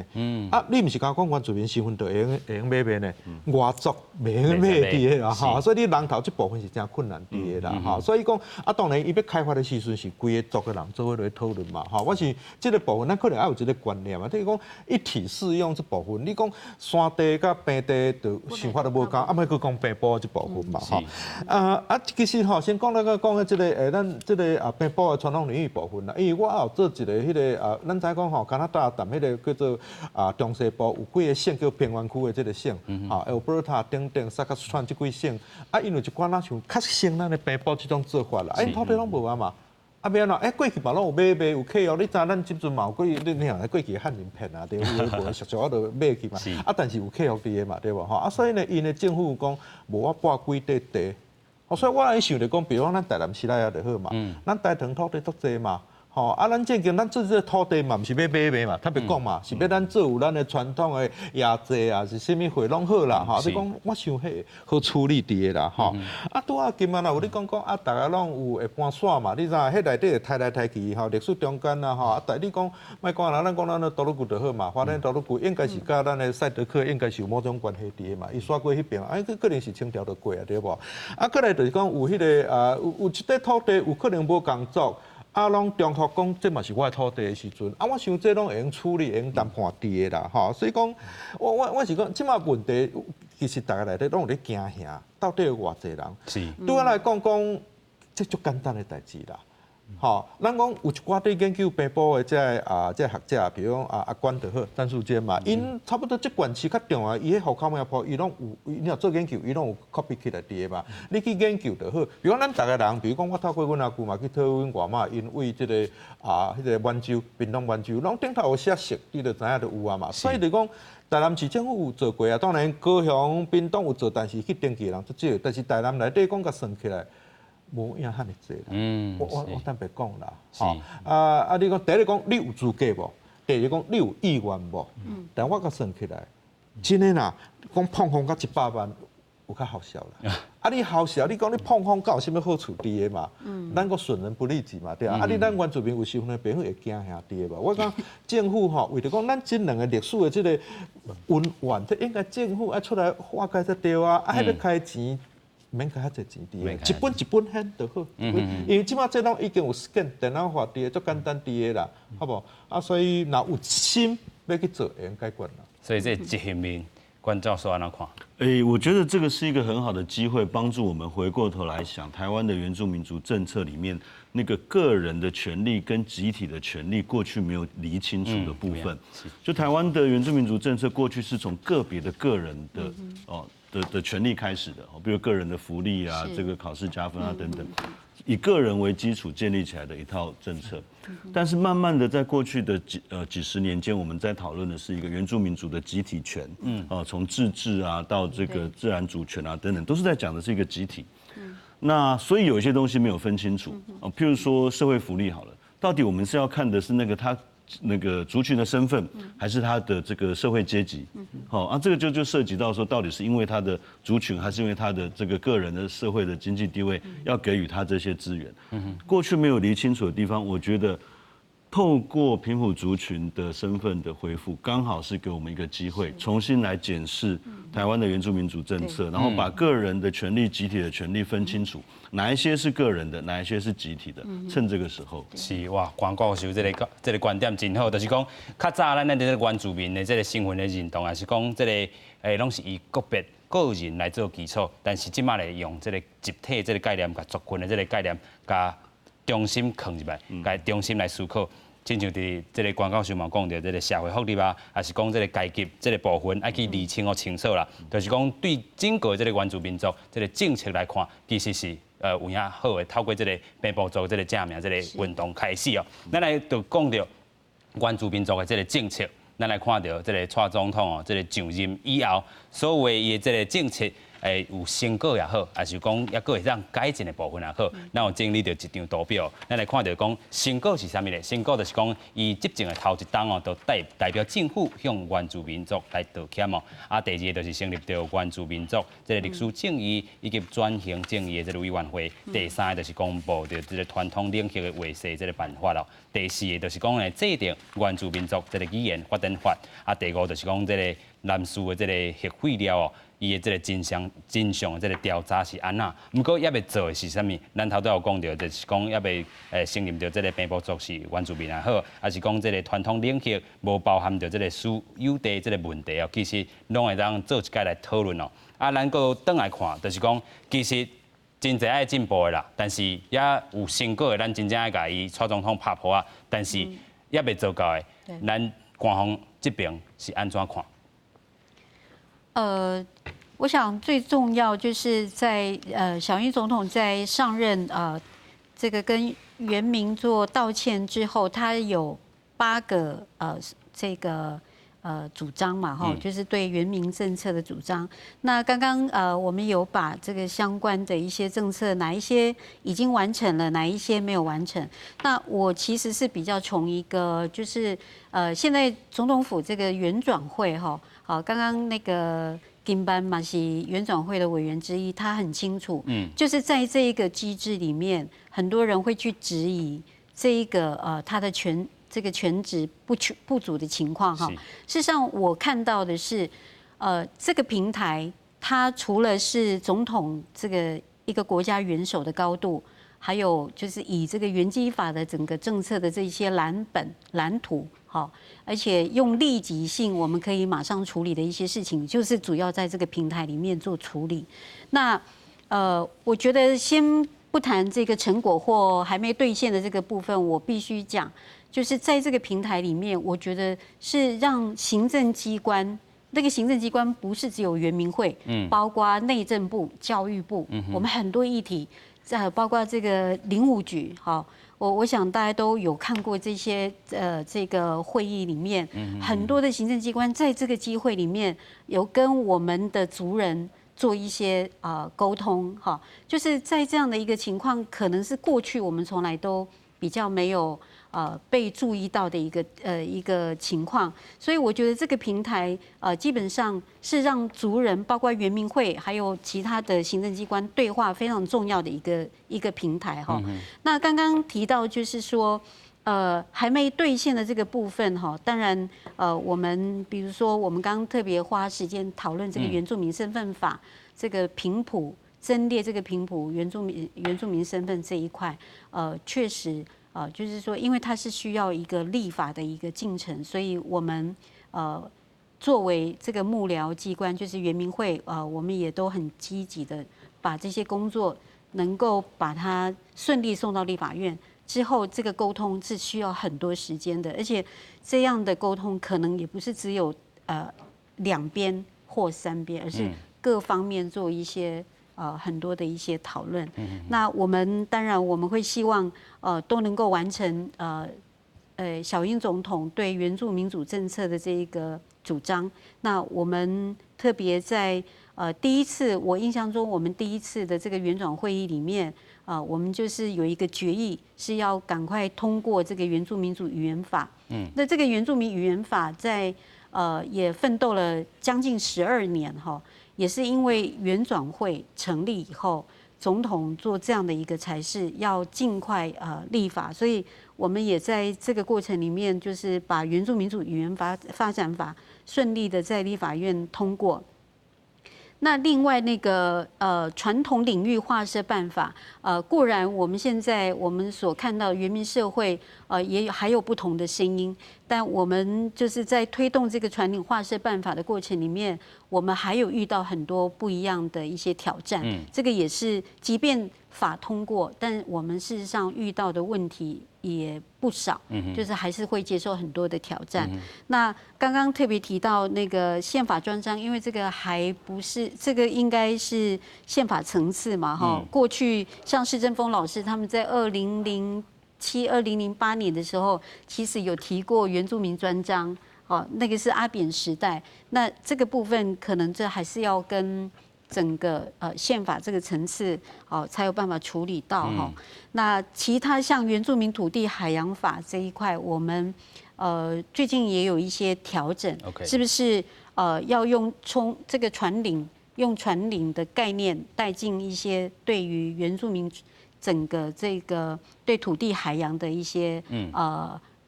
啊，你毋是敢講原住民身份就會用買賣呢？外族袂用買佇的啦，吼，所以你人頭這部分是誠困難佇的啦，吼，所以講啊，當然伊欲開發的時陣是規个族的人做伙來討論嘛，吼，我是這個部分，咱可能愛有一個觀念啊，就是講一體適用這部分，你講山地佮平地就想法都無仝，啊，莫閣講平埔這部分嘛，吼，啊，其實吼，先講那個講的這個咱這個啊平埔的傳統領域部分啦，因為我也有做一個彼個啊，咱知影講吼，加拿大踮彼個叫做啊中西部有幾個省叫平原區的這個省，吼，Alberta 等等，薩克斯川這幾省，啊，因為一寡若像較像咱的平埔這種做法啦，啊，𪜶土地攏無啊嘛。啊，欲按怎？欸，過去嘛攏有買賣有契約，你知咱這陣嘛有過，你你看過去漢人騙啊，對，有無俗俗啊就買去嘛。啊，但是有契約佇的嘛，對無吼？啊，所以呢，𪜶的政府講無我撥幾塊地，所以我來想著講，比如講咱台南市內仔就好嘛，咱大同土地足濟嘛。吼啊！咱正經，咱做這個土地嘛，毋是欲買賣嘛，坦白講嘛，是欲咱做有咱的傳統的夜祭啊，是啥物會攏好啦，吼。你講我想彼好處理佇的啦，吼。啊，拄仔今仔有你講講啊，逐家攏有會搬徙嘛，你知影？彼內底會刣來刣去，吼，歷史中間啊，吼。啊，但你講莫講啦，咱講咱的多魯古就好嘛，花蓮多魯古應該是佮咱的賽德克應該是有某種關係佇的嘛，伊徙過彼邊，啊，可能是清朝就過啊，對無？啊，過來就是講有彼個啊，有一塊土地有可能無仝族。啊，攏重複講，這嘛是我的土地的時陣，啊，我想這攏會用處理，會用談判佇的啦，吼，所以講，我是講，這馬問題其實逐家內底攏有咧驚嚇，到底有偌濟人？對我來講講，這足簡單的代誌啦。吼，咱講有一寡對研究平埔的這个啊，這个學者，比如講啊阿關就好，詹樹堅嘛，𪜶差不多這縣市較重要，伊彼戶口名簿，伊攏有，伊若做研究，伊攏有 copy 起來佇的嘛。你去研究就好。比如講咱逐个人，比如講我透過阮阿舅嘛去討阮外媽，𪜶為這個啊，彼個滿洲，屏東滿洲，攏頂頭有寫姓，你就知影就有啊嘛。所以就講，台南市政府有做過啊，當然高雄、屏東有做，但是去登記的人足少。但是台南內底講共算起來，無影遐爾濟啦。我坦白講啦，吼啊啊！你講第一講你有資格無？第二講你有意願無？但我共算起來，真的啦，講膨風到100萬有較好笑啦。啊，你好笑，你講你膨風敢有啥物好處佇的嘛？咱閣損人不利己嘛，對啊。啊，你咱原住民有身份的朋友會驚嚇佇的無？我講政府吼，為著講咱這兩个歷史的這個恩怨，這應該政府愛出來化解才對啊！啊，彼欲開錢。免開遐濟錢佇，一本一本還就好。因為這馬這攏已經有 scan 電腦化佇的，足簡單佇的啦，好無？啊，所以若有心欲去做，會用解決啦。所以這執行面，關教授按怎看？欸，我覺得這個是一個很好的機會，幫助我們回過頭來想台灣的原住民族政策裡面那個個人的權利跟集體的權利過去沒有釐清楚的部分。就台灣的原住民族政策過去是從個別的個人的哦的權利開始的，比如個人的福利啊，這個考試加分啊等等，以個人為基礎建立起來的一套政策。但是慢慢的，在過去的幾十年間，我們在討論的是一個原住民族的集體權，啊，從自治啊到這個自然主權啊等等，都是在講的是一個集體。那所以有一些東西沒有分清楚啊，譬如說社會福利好了，到底我們是要看的是那個他那个族群的身份，还是他的这个社会阶级？好啊，这个就涉及到说，到底是因为他的族群，还是因为他的这个个人的社会的经济地位，要给予他这些资源？过去没有厘清楚的地方，我觉得透过平埔族群的身份的恢复，刚好是给我们一个机会，重新来检视台湾的原住民族政策，然后把个人的权利、集体的权利分清楚，哪一些是个人的，哪一些是集体的。趁这个时候，是哇，关教授這個觀點真好，就是講較早咱這個原住民的這個身份的認同，抑是講這個攏是以個別個人來做基礎，但是這馬來用這個集體這個概念，共族群的這個概念，共重新囥入來，共重新來思考。親像佇這個關教授嘛講著這個社會福利啊，抑是講這個階級這個部分，愛去釐清予清楚啦。就是講對整個這個原住民族這個政策來看，其實是有影好的，透過這個平埔族這個正名這個運動開始哦。咱來就講著原住民族的這個政策，咱來看著這個蔡總統哦，這個上任以後，所謂伊的這個政策，有成果也好，抑是講猶閣會當改進的部分也好，咱有整理著一張圖表，咱來看著講成果是啥物咧？成果就是講，伊執政的頭一冬哦，就代表政府向原住民族來道歉哦。啊，第二個就是成立著原住民族這個歷史正義以及轉型正義的這個委員會。第三個就是公布著這個傳統領域的劃設這個辦法咯。第四個就是講咧制定原住民族這個語言發展法。啊，第五就是講這個南勢的這個核廢料哦，伊的這個真相的這個調查是按怎？毋過猶未做的是啥物？咱頭拄有講著，就是講猶未承認著這個平埔族是原住民也好，抑是講這個傳統領域無包含著這個私有地這個問題哦，其實攏會當做一擺來討論哦。啊，咱閣轉來看，就是講其實真濟愛進步的啦，但是也有成果的，咱真正愛共伊蔡總統拍噗仔，但是猶未做到的，咱官方這邊是按怎看？我想最重要就是在小英總統在上任這個跟原民做道歉之後，他有八個這個主張嘛，哈，就是對原民政策的主張。那剛剛我們有把這個相關的一些政策，哪一些已經完成了，哪一些沒有完成？那我其實是比較從一個就是現在總統府這個原轉會哈，好，剛剛那個金班嘛是原轉會的委員之一，他很清楚，就是在這一個機制裡面，很多人會去質疑這一個他的權。這個權職不足的情況哈，事實上我看到的是，這個平台它除了是總統這個一個國家元首的高度，還有就是以這個原基法的整個政策的這些藍本藍圖，好，而且用立即性我們可以馬上處理的一些事情，就是主要在這個平台裡面做處理。那我覺得先不談這個成果或還沒兌現的這個部分，我必須講。就是在這個平台裡面，我覺得是讓行政機關，那個行政機關不是只有原民會，包括內政部、教育部，我們很多議題，在包括這個林務局，好，我想大家都有看過這些這個會議裡面，很多的行政機關在這個機會裡面有跟我們的族人做一些溝通，哈，就是在這樣的一個情況，可能是過去我們從來都比較沒有被注意到的一個情況，所以我覺得這個平台基本上是讓族人，包括原民會，還有其他的行政機關對話非常重要的一個平台哈。那剛剛提到就是說，還沒兌現的這個部分哈，當然我們比如說我們剛剛特別花時間討論這個原住民身份法，這個平埔增列這個平埔原住民身份這一塊，確實。就是說，因為它是需要一個立法的一個進程，所以我們作為這個幕僚機關，就是原民會，我們也都很積極的把這些工作能夠把它順利送到立法院之後，這個溝通是需要很多時間的，而且這樣的溝通可能也不是只有兩邊或三邊，而是各方面做一些很多的一些討論。那我們當然我們會希望都能夠完成小英總統對原住民族政策的這一個主張。那我們特別在第一次我印象中，我們第一次的這個原轉會議裡面，啊，我們就是有一個決議，是要趕快通過這個原住民族語言法。那這個原住民語言法在也奮鬥了將近12年哈，也是因為原轉會成立以後，總統做這樣的一個裁示，要盡快立法，所以我們也在這個過程裡面，就是把原住民族語言發發展法順利的在立法院通過。那另外那個傳統領域劃設辦法，固然我們現在我們所看到原民社會也有還有不同的聲音，但我們就是在推動這個傳領劃設辦法的過程裡面，我們還有遇到很多不一樣的一些挑戰。這個也是，即便法通過，但我們事實上遇到的問題也不少，就是還是會接受很多的挑戰。那剛剛特別提到那個憲法專章，因為這個還不是，這個應該是憲法層次嘛，哈。過去像施政鋒老師他們在2007、2008年的時候，其實有提過原住民專章，哦，那個是阿扁時代。那這個部分可能這還是要跟整個憲法這個層次哦，才有辦法處理到哈。那其他像原住民土地海洋法這一塊，我們最近也有一些調整，是不是要用從這個傳領用傳領的概念帶進一些對於原住民整個這個對土地海洋的一些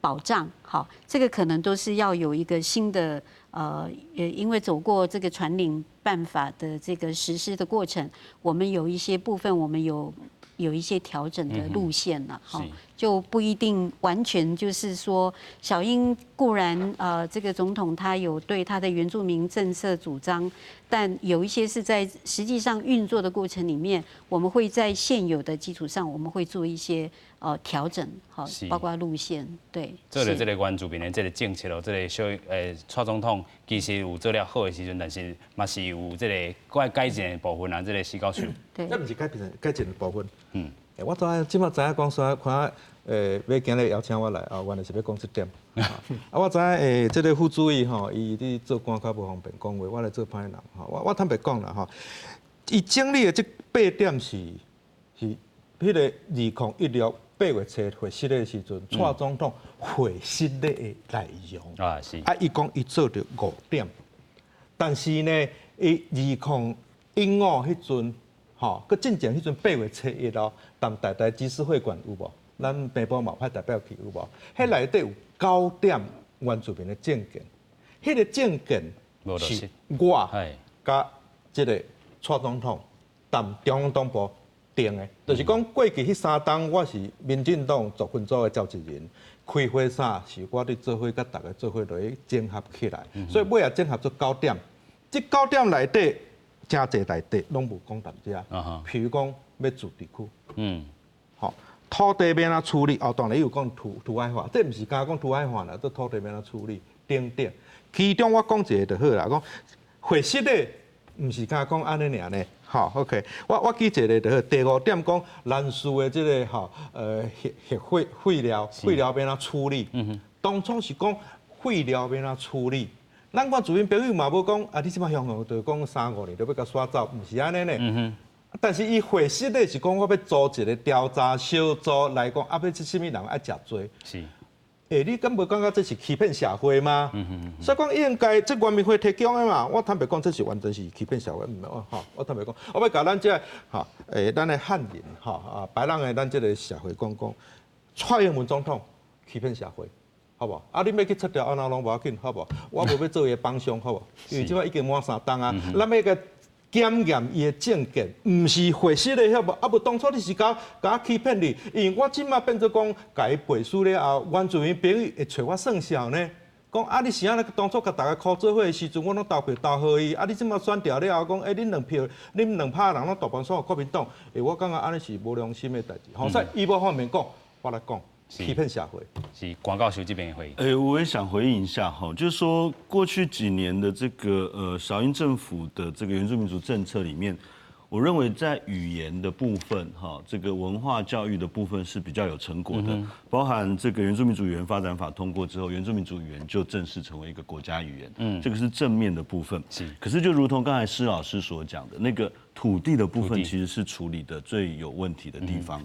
保障？好，這個可能都是要有一個新的也因為走過這個傳領辦法的這個實施的過程，我們有一些部分我們有一些調整的路線了，哈，就不一定完全就是說，小英固然這個總統他有對他的原住民政策主張，但有一些是在實際上運作的過程裡面，我們會在現有的基礎上，我們會做一些調整，好，包括路線，對。做著這個原住民的這個政策咯，這個小蔡總統其實有做了好的時陣，但是嘛是有這個改改進的部分啊，這個施教授。對。這毋是改進的部分。我知影，這馬知影講啥，看欲今日邀請我來啊，原來是欲講這點。啊，我知影這個副主委吼，伊佇做官較無方便講話，我來做歹人吼。我坦白講啦吼，伊整理的這八點是彼個2016 8月7會釋的時陣，蔡總統會釋的內容。啊，是。啊，伊講伊做著五點，但是呢，伊2015彼陣，吼，閣進前彼陣8月7咯，踮台大知識會館有無？咱平埔嘛派代表去有無？彼內底有九點原住民的政見，彼個政見是我佮這個蔡總統踮中央黨部定的，就是講過去彼三冬我是民進黨族群組的召集人，開會啥是我佇做伙佮逐家做伙落去整合起來，所以尾仔整合做九點，這九點內底誠濟內底攏無講踮遮，譬如講欲自治區，吼，土地欲按怎處理？哦，當然伊有講土海法，這毋是干焦講土海法啦，這土地欲按怎處理等等。其中我講一个就好啦，講會實的，毋是干焦講按呢爾呢。吼，OK，我記一个就好。第五點講蘭嶼的這个吼，核廢料欲按怎處理？當初是講廢料欲按怎處理。咱原住民朋友嘛無講，啊，你這擺雄雄就講三五年就欲共徙走，毋是按呢呢。但是伊會實的是講，我欲組一个調查小組來講，啊，欲這啥物人愛食罪？是。欸，你敢無感覺這是欺騙社會嗎？所以講應該這原民會提供的嘛，我坦白講，這是完全是欺騙社會，毋吼，我坦白講，我欲共咱這个吼，咱的漢人吼啊，白人的咱這个社會講講，蔡英文總統欺騙社會，好無？啊，恁欲去撤掉按怎攏無要緊，好無？我無欲做伊的幫兇，好無？因為這擺已經滿三冬啊，咱欲共檢驗伊的政見，毋是會實的，曉無？啊，無當初你是共我欺騙你，因為我這擺變做講，共伊背書了後，原住民朋友會揣我算數呢？講啊，你是按呢當初共逐家箍做伙的時陣，我攏投票投予伊，啊，你這擺選掉了後，講欸，恁兩票，恁兩拍人攏大半選予國民黨，欸，我感覺按呢是無良心的代誌。吼，所以伊無方便講，我來講。欺騙社會。是關教授這邊回應。欸，我也想回應一下哈，就是說過去幾年的這個小英政府的這個原住民族政策裡面，我认为在语言的部分，哈，这个文化教育的部分是比较有成果的，包含这个原住民族语言发展法通过之后，原住民族语言就正式成为一个国家语言，这个是正面的部分。可是就如同刚才施老师所讲的，那个土地的部分其实是处理的最有问题的地方。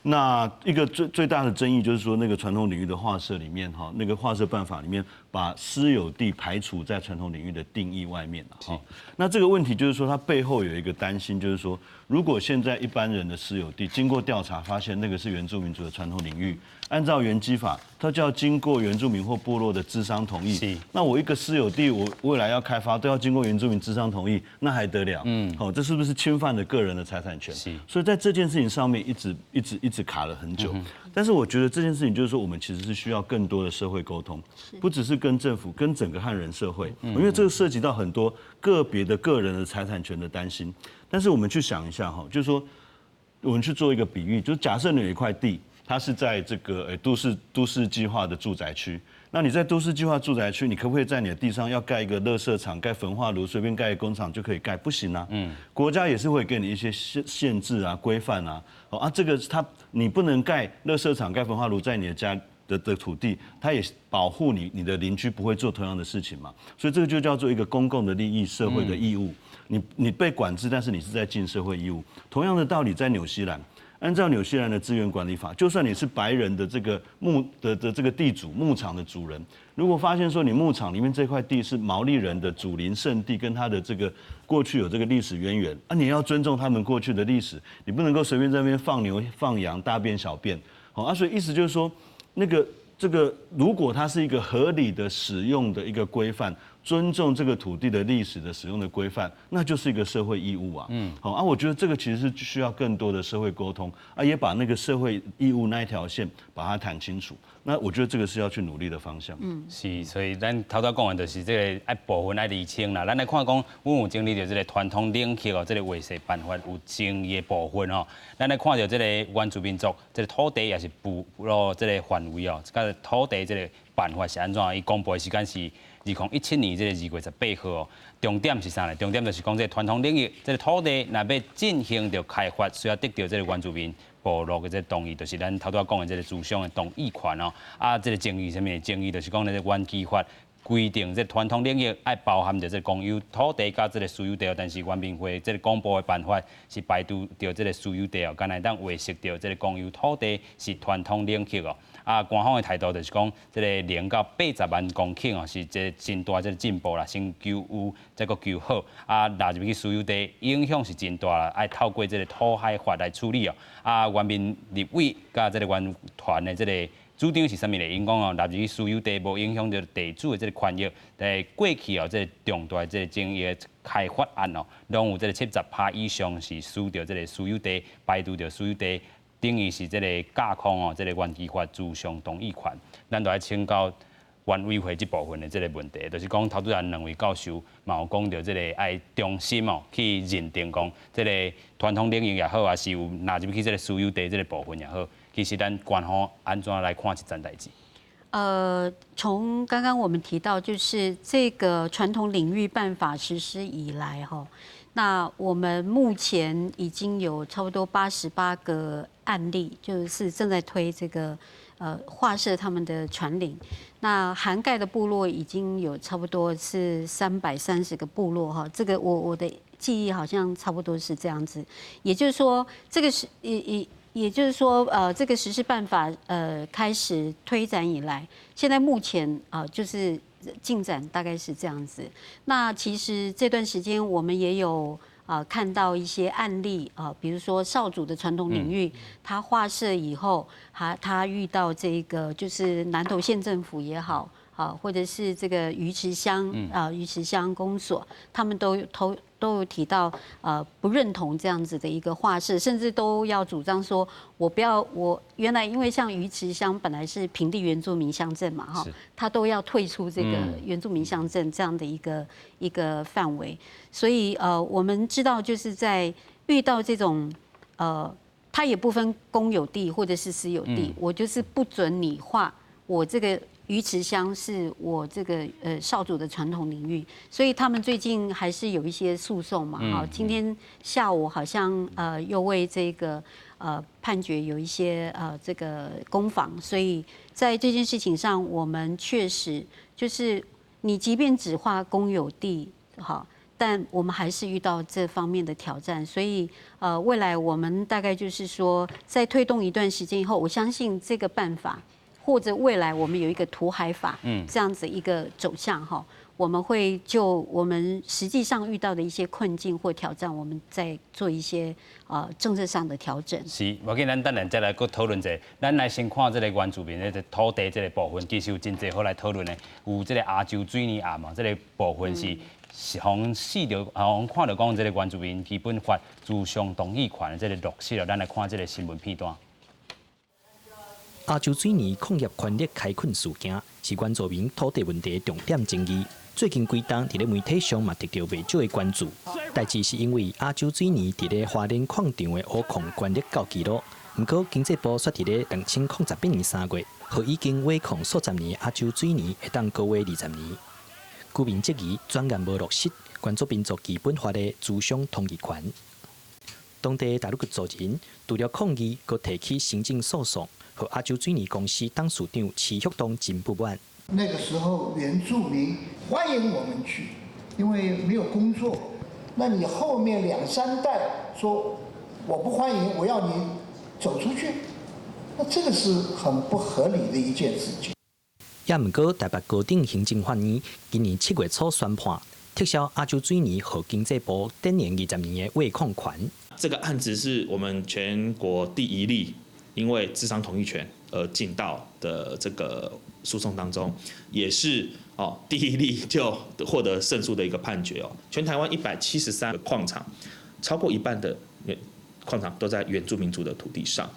那一个最最大的争议就是说，那个传统领域的划设里面，哈，那个划设办法里面把私有地排除在传统领域的定义外面了，哈。那这个问题就是说，它背后有一个担心，就是说，如果现在一般人的私有地经过调查发现那个是原住民族的传统领域，按照原基法，它就要经过原住民或部落的咨商同意。那我一个私有地，我未来要开发都要经过原住民咨商同意，那还得了？好，这是不是侵犯了个人的财产权？所以在这件事情上面，一直一直一直卡了很久。但是我觉得这件事情就是说，我们其实是需要更多的社会沟通，不只是跟政府，跟整个汉人社会，因为这个涉及到很多个别的个人的财产权的担心。但是我们去想一下哈，就是说，我们去做一个比喻，就是假设你有一块地，它是在这个都市计划的住宅区，那你在都市计划住宅区，你可不可以在你的地上要盖一个垃圾场、盖焚化炉，随便盖一个工厂就可以盖？不行啊。国家也是会给你一些限制啊、规范啊。哦啊，这个它你不能盖垃圾场、盖焚化炉在你的家的土地，它也保护你的邻居不会做同样的事情嘛。所以这个就叫做一个公共的利益、社会的义务。你被管制，但是你是在尽社会义务。同样的道理，在纽西兰，按照纽西兰的资源管理法，就算你是白人的这个牧的的这个地主、牧场的主人，如果发现说你牧场里面这块地是毛利人的祖灵圣地，跟他的这个过去有这个历史渊源啊，你要尊重他们过去的历史，你不能够随便在那边放牛放羊、大便小便。好啊，所以意思就是说，那个这个如果它是一个合理的使用的一个规范，尊重这个土地的历史的使用的规范，那就是一个社会义务啊。好啊，我觉得这个其实是需要更多的社会沟通啊，也把那个社会义务那一条线把它谈清楚。那我觉得这个是要去努力的方向。是，所以咱头拄讲的就是这个爱部分爱厘清啦。咱来看讲，阮有整理著这个传统领域哦，这个划设办法有争议的部分吼。咱来看著这个原住民族这个土地也是部落这个范围哦，这个土地这个办法是按怎？伊公布的时间是2017年这个2月18号哦。重点是啥呢？重点就是讲这个传统领域这个土地若欲进行著开发，需要得著这个原住民部落的这个同意，就是咱头拄仔讲的这个咨商的同意权哦。啊，这个争议啥物？争议就是讲这个原基法规定，这传统领域爱包含著这个公有土地佮这个私有地，但是原民会这个公布的办法是排除著这个私有地哦，干焦会当划设著这个公有土地是传统领域哦。啊，官方的态度就是讲，这个0到80万公顷哦，是这个真大这个进步啦，先求有再阁求好。啊，纳入去私有地影响是真大啦，爱透过这个土海法来处理哦。啊，原民立委佮这个原团的这个主张是啥物呢？𪜶讲哦，纳入去私有地无影响著地主的这个权益，但过去哦，这个重大这个争议的开发案哦，拢有这个70%以上是使著这个私有地，排除著私有地。等于是这个架空哦，这个原基法咨商同意权，咱就爱请教原委会这部分的这个问题，就是讲头拄仔两位教授嘛有讲著这个爱重新哦去认定讲这个传统领域也好，抑是有纳入去这个私有地这个部分也好，其实咱官方按怎来看这件代志？从刚刚我们提到，就是这个传统领域办法实施以来，哈，那我们目前已经有差不多88个案例，就是正在推这个划设他们的传领，那涵盖的部落已经有差不多是330个部落哈，这个我的记忆好像差不多是这样子，也就是说这个是也也。也就是说，这个实施办法开始推展以来，现在目前啊，就是进展大概是这样子。那其实这段时间我们也有啊看到一些案例啊，比如说邵族的传统领域，他划设以后，他遇到这个就是南投县政府也好，啊，或者是这个鱼池乡啊鱼池乡公所，他们都有提到，不认同这样子的一个划设，甚至都要主张说，我不要我原来因为像鱼池乡本来是平地原住民乡镇嘛，哈，他都要退出这个原住民乡镇这样的一个范围，所以我们知道就是在遇到这种他也不分公有地或者是私有地，我就是不准你划我这个。鱼池乡是我这个少族的传统领域，所以他们最近还是有一些诉讼嘛。好，今天下午好像又为这个判决有一些这个攻防，所以在这件事情上，我们确实就是你即便只划公有地，好，但我们还是遇到这方面的挑战，所以未来我们大概就是说，在推动一段时间以后，我相信这个办法，或者未来我們有一個土海法，這樣子一個走向哈，我們會就我們實際上遇到的一些困境或挑戰，我們再做一些政策上的調整。是，無要緊，咱等下再來閣討論一下。咱來先看這個原住民的土地這個部分，其實有真濟好來討論的。有這個亞洲水泥案嘛，這個部分是予死著，予看著講這個原住民基本法諮商同意權的這個落實了。咱來看這個新聞片段。亞洲水泥礦業權力開墾事件是原住民土地問題的重點爭議。最近幾冬，佇咧媒體上嘛得著袂少的關注。代誌是因為亞洲水泥佇咧花蓮礦場的挖礦權力告紀錄。毋過經濟部煞佇咧2018年3月，予已經挖礦數十年亞洲水泥會當閣挖20年。居民質疑專案無落實原住民族基本法的諮商同意權。當地達魯閣族人除了抗議，閣提起行政訴訟。予亞洲水泥公司董事長徐旭東真不滿。那個時候原住民歡迎我們去，因為沒有工作。那你後面兩三代說我不歡迎，我要你走出去，那這個是很不合理的一件事情。也毋過台北高等行政法院今年7月初宣判，撤銷亞洲水泥予經濟部展延20年的挖礦權。這個案子是我們全國第一例。因為諮商同意權而進到的這個訴訟當中，也是哦第一例就獲得勝訴的一個判決哦。全台灣173個礦場，超過一半的礦場都在原住民族的土地上。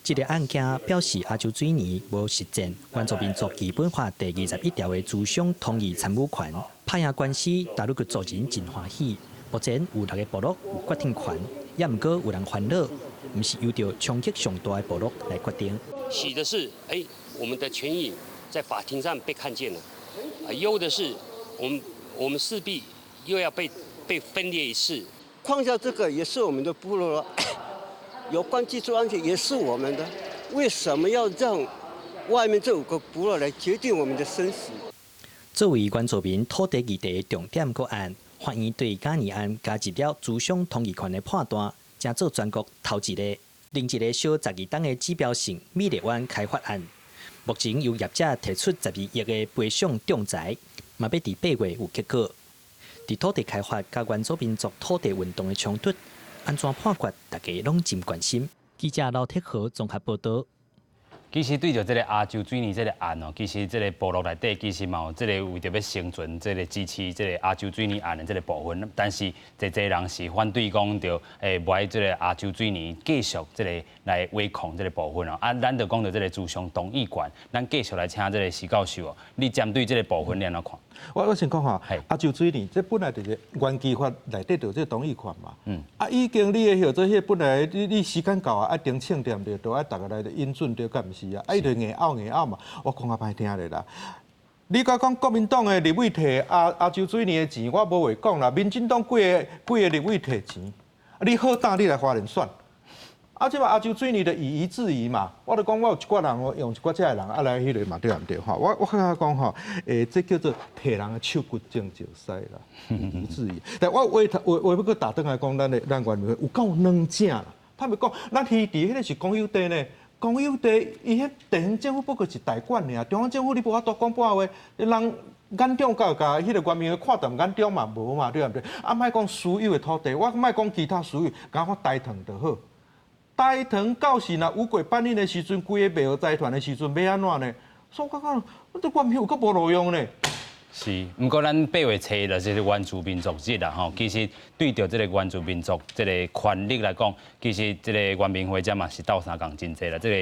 這個案件表示亞洲水泥無實踐原住民族基本法第21條的諮商同意參與權，拍贏官司，達魯閣族人真歡喜。目前有6個部落有決定權，也毋過有人煩惱。毋是由著衝擊上大的部落來決定。喜的是，哎，我們的權益在法庭上被看見了；啊，憂的是，我們勢必又要被分裂一次。礦下這個也是我們的部落了，有關技術安全也是我們的，為什麼要讓外面這五個部落來決定我們的生死？作為原住民土地議題的重點個案，法院對嘉義案加入了諮商同意權的判斷。成做全國頭一个，另一个燒12冬的指標性米內灣開發案，目前由業者提出12億的賠償仲裁，嘛欲佇8月有結果。佇土地開發佮原住民族土地運動的衝突，按怎判決，大家攏真關心。記者劉鐵豪綜合報導。其實對著這個亞洲水泥這個案哦，其實這個部落內底其實嘛有這個為著欲生存，這個支持這個亞洲水泥案的這個部分，但是濟濟人是反對講著，無愛這個亞洲水泥繼續這個來挖礦這個部分哦。啊，咱就講著這個諮商同意權，咱繼續來請這個徐教授哦，你針對這個部分你按怎看？我先講吼，亞洲水泥這本來就是原基法內底就有這個同意權嘛。啊，已經你的叫做彼本來你時間到啊，愛申請對毋對？都愛逐家來引准對，敢毋是啊？啊，伊就硬拗硬拗嘛，我講較歹聽咧啦。你閣講國民黨的立委提亞洲水泥的錢，我無話講啦。民進黨幾个幾个立委提錢，你好膽你來花蓮選。啊，這擺亞洲水泥就以夷制夷嘛，我就講我有一寡人哦，用一寡這个人啊來彼个嘛對毋對？吼，我較較講吼，這叫做提人的手骨種就使啦，以夷制夷。但我話話話欲閣打轉來講，咱的咱原民有夠軟正啦。他們講，咱魚池彼个是公有地呢，公有地伊彼地方政府不過是代管爾，中央政府你無法度講半話，人眼中共彼个原民會看踮眼中嘛無嘛，對毋對？啊，莫講私有的土地，我莫講其他私有，敢講大同就好。大同到時若五軌搬運的時陣，規个賣予財團的時陣，欲按怎呢？所以我感覺，這原民有夠無路用呢。是，毋過咱8月初就是原住民族日啦吼。其實對著這個原住民族這個權利來講，其實這個原民會遮嘛是鬥相共真濟啦。這個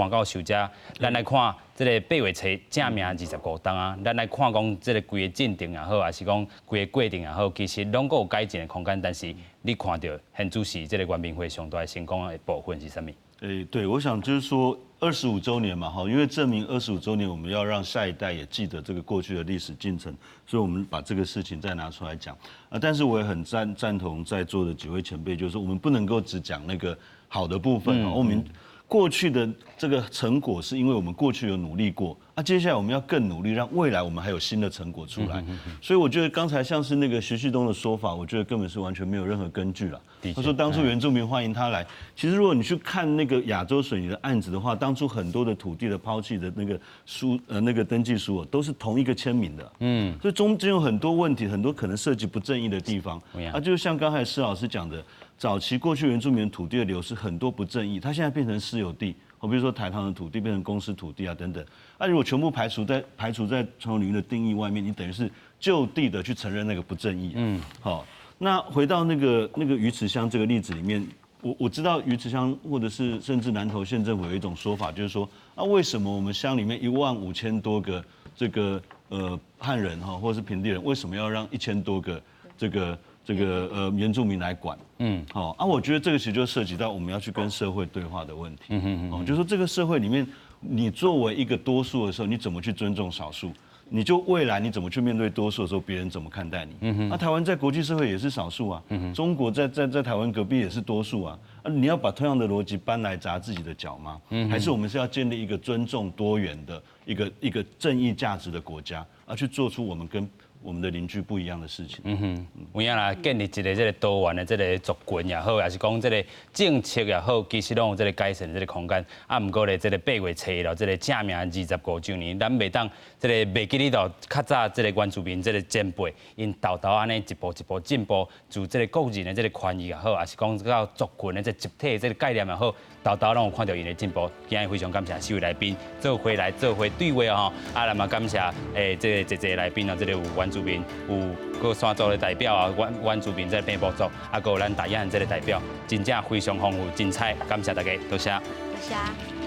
關教授遮，咱來看這個八月初正名25冬啊，咱來看講這個規个進程也好，抑是講規个過程也好，其實攏閣有改進的空間，但是你看著現主時這個原民會上大的成功的部分是啥物？欸，對，我想就是說二十五週年嘛，哈，因為證明二十五週年，我們要讓下一代也記得這個過去的歷史進程，所以我們把這個事情再拿出來講。啊，但是我也很贊同在座的幾位前輩，就是說我們不能夠只講那個好的部分，我們過去的這個成果是因為我們過去有努力過，啊，接下來我們要更努力，讓未來我們還有新的成果出來。所以我覺得剛才像是那個徐旭東的說法，我覺得根本是完全沒有任何根據了。他說當初原住民歡迎他來，其實如果你去看那個亞洲水泥的案子的話，當初很多的土地的拋棄的那個書，那個登記書都是同一個簽名的。所以中間有很多問題，很多可能涉及不正義的地方。啊，就像剛才施老師講的，早期過去原住民土地的流失很多不正義，它現在變成私有地，我比如說台糖的土地變成公司土地啊等等。啊，如果全部排除在傳統領域的定義外面，你等於是就地的去承認那個不正義。好。那回到那個魚池鄉這個例子裡面，我知道魚池鄉或者是甚至南投縣政府有一種說法，就是說啊，為什麼我們鄉裡面1萬5千多個這個漢人哈，或者是平地人，為什麼要讓1000多個這個原住民來管？好啊，我覺得這個其實就涉及到我們要去跟社會對話的問題。哦，就是說這個社會裡面，你作為一個多數的時候，你怎麼去尊重少數？你就未來你怎麼去面對多數的時候，別人怎麼看待你？那台灣在國際社會也是少數啊，中國在台灣隔壁也是多數啊。啊，你要把同樣的邏輯搬來砸自己的腳嗎？還是我們是要建立一個尊重多元的一個正義價值的國家，而去做出我們跟我們的鄰居不一樣的事情。嗯哼，有影啦，建立一個這個多元的這個族群也好，也是講這個政策也好，其實攏有這個改善這個空間。啊，毋過咧，這個8月初了，這個正名25週年，咱袂當這個袂記得到較早這個原住民這個前輩，𪜶沓沓按呢一步一步進步，自這個個人的這個權益也好，也是講到族群的這集體的這個概念也好，沓沓攏有看著𪜶的進步。今日非常感謝四位來賓做伙來做伙對話吼，啊，咱嘛感謝這個濟濟來賓啊，這個有原住民有各山族的代表啊，原住民這個平埔族，啊，閣有咱大雅這個代表，真正非常豐富精彩，感謝大家，多謝。多謝。